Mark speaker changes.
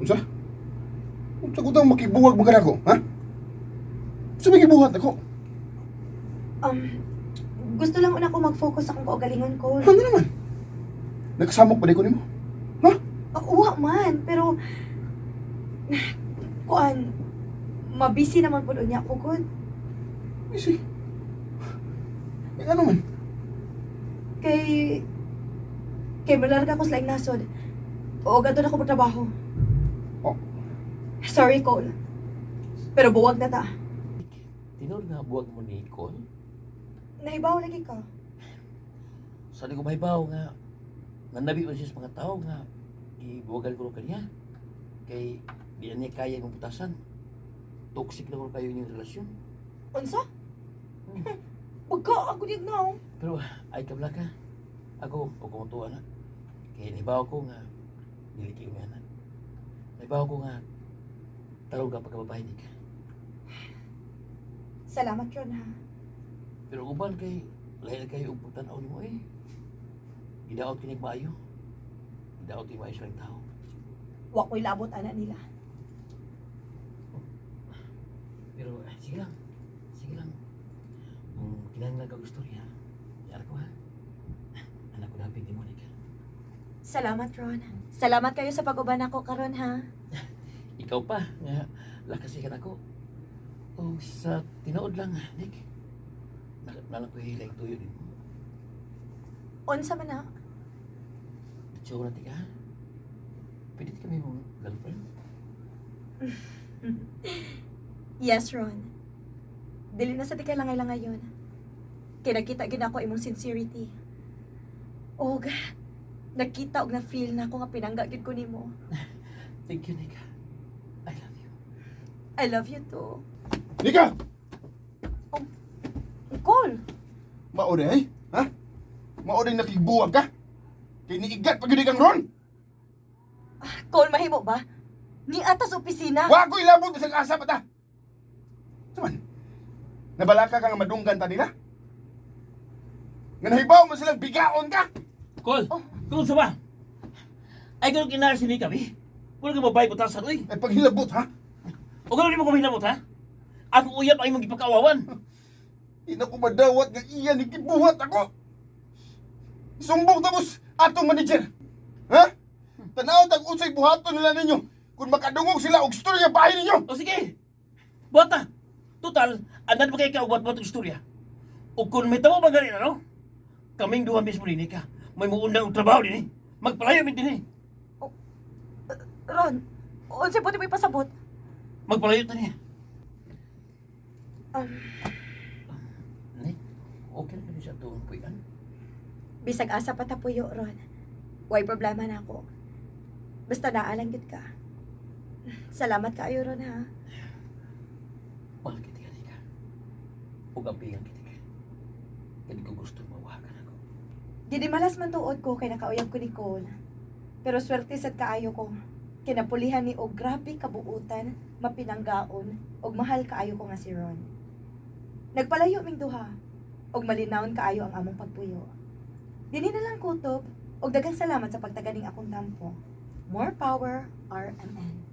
Speaker 1: Unsa? Unsa ko daw makibuwag mo ka nako, ha? Unsa may gibuhat ako?
Speaker 2: Gusto lang una ko mag-focus sa akong kaugalingon, Cole.
Speaker 1: Ano naman? Nagkasamok pa di ko nimo. Ha?
Speaker 2: Ah, uwa man, pero kuan, mabisi naman po niya ako, good.
Speaker 1: Busy. Eh, ano man?
Speaker 2: Kay malarga ko sa laing nasod. Oo, gadto na ako trabaho.
Speaker 1: Oh.
Speaker 2: Sorry, Cole. Pero buwag na ta.
Speaker 3: Tinuod nga buwag mo ni Cole?
Speaker 2: Nahibaw lagi ka.
Speaker 3: Sa di ko mahibaw nga nanabi man siya sa mga tao nga gibuwagan ko kaniya. Kay di na niya kaya imong putasan. Toxic na ko kayo inyong relasyon.
Speaker 2: Unsa? Pagka ako din na.
Speaker 3: Pero ay kabla ka. Ako o kumutuwa na. Kay nahibaw ko nga dili kayo may anak. Nahibaw ko nga tarong ka pagkababae ni ka.
Speaker 2: Salamat, Ron, ha.
Speaker 3: Pero uban kay lahi na kayo og pagtan-aw nimo eh. Gidaot kinig maayo. Gidaot kini maayo silang tao.
Speaker 2: Wa ko'y labot, ana nila.
Speaker 3: Pero eh, sige lang. Sige lang. Kung kinahanglan ka og istorya, yara ko ha. Anak ko dapig ni Monica.
Speaker 2: Salamat, Ron. Salamat kayo sa pag-uban ako karon ha.
Speaker 3: Ikaw pa nga lakas ka nako. O sa tinuod lang, Nick. Nalang ko hilaing tuyo din mo.
Speaker 2: Unsa man na?
Speaker 3: Diyo na tika. Pwede kami mong girlfriend?
Speaker 2: Yes, Ron. Dili na sa di lang ngayon. Kay nakita gid ako imong sincerity. Og nakita og na-feel na ako nga pinangga gid ko nimo.
Speaker 3: Thank you, Nick. I love you.
Speaker 2: I love you too.
Speaker 1: Nika!
Speaker 2: Cole,
Speaker 1: Mao di ay? Ha? Mao di nakibuwag ka? Kay niigat pa gyud kang ron.
Speaker 2: Cole, mahimo ba? Ni atas opisina.
Speaker 1: Wa ko ilabot bisag asa pa ta. Saman? Nabalaka ka nga madunggan ta nila? Nga nahibaw mo silang bigaon ka?
Speaker 3: Cole!
Speaker 2: Oh.
Speaker 3: Kung sa ba? Ay, ganun kinara si Nika, bi. Wala ka babae putasan, uy.
Speaker 1: Ay paghilabot ha?
Speaker 3: O ganun di mo kumahilabot, ha? Ako uyab ang imong gipakaawawan.
Speaker 1: Di na ko madawat nga iya ni gibuhat ako. Sumbong tapos atong manager. Ha? Tanaw tag unsay buhaton nila ninyo kung makadungog sila og storya bahay ninyo.
Speaker 3: O sige, buhat na. Total, anad ba kayo kaubat-buhat ang istorya? O kung may tamo ba ganin, ano? Kaming duha mismo din, ka. May muundang og trabaho din, eh. Magpalayo min din, eh.
Speaker 2: Ron, unsay buti mo ipasabot?
Speaker 3: Magpalayo ta niya. Nick, okay na siya doon, puyan.
Speaker 2: Bisag asa pa ta puyo, Ron. Way problema na ako. Basta naalang gid ka. Salamat kaayo, Ron, ha.
Speaker 3: Mahal kita ka, Nika. Ug ang pingang kita ka. Kaya ko gusto mawakan ako.
Speaker 2: Dili malas man tuod ko kay nakauyab ko ni Cole. Pero swerte sad kaayo ko. Kinapulihan ni og grabe kabuutan, mapinanggaon, og mahal kaayo ko nga si Ron. Nagpalayo ming duha, og malinawon kaayo ang among pagpuyo. Dinhi na lang kutob, og daghang salamat sa pagtaganing akong tampo. More power, RMN.